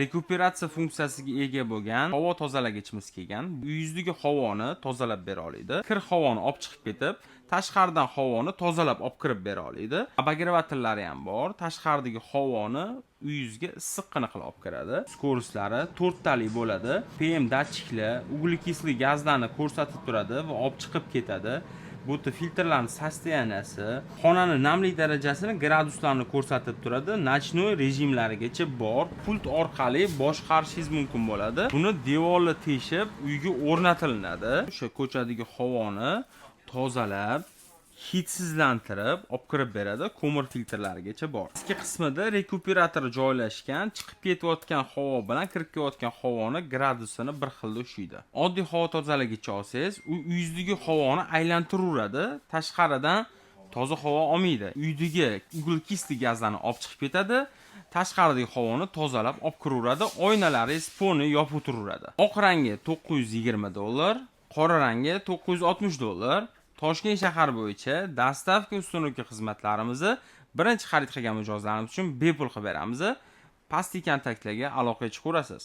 Rekuperatsiya funksiyasiga ega bo'lgan havo tozalagichimiz kelgan. Uyingizdagi havoni tozalab bera oladi. Kir havoni olib chiqib ketib, tashqaridan havoni tozalab olib kirib bera oladi. Обогреватель lari ham bor. Tashqaridagi havoni uyingizga issiqqina qilib olib kiradi. Скорость lari to'rttalik bo'ladi. PM datchiklar углекислый gazlarni ko'rsatib turadi va olib chiqib ketadi. Bu yerda filtrlarni состояния si, xonani namlik darajasini, graduslarni ko'rsatib turadi. Ночной rejimlarigacha bor. Pult orqali boshqarishingiz mumkin bo'ladi. Buni devorni teshib, uyga o'rnatilinadi. O'sha ko'chadagi havoni tozalab, hidsizlantirib olib kirib beradi. Ko'mir filtrlarigacha bor. Pastki qismida rekuperator joylashgan, chiqib ketayotgan havo bilan kirib kelayotgan havoni gradusini bir xilda ushlaydi. Oddiy havo tozalagichni olsangiz, u uyingizdagi havoni aylantiraveradi, tashqaridan toza havo olmaydi. Uydagi углекислый gazlarni olib chiqib ketadi, tashqaridagi havoni tozalab olib kiraveradi, oynalaringiz polni yopib turaveradi. Oq rangi 920 dollar, qora rangi 960 dollar. Toshkent shahar bo'yicha доставка, установка xizmatlarimizni birinchi xarid qilgan mijozlarimiz uchun bepul qilib beramiz. Pastki kontaktlarga aloqaga chiqaverasiz.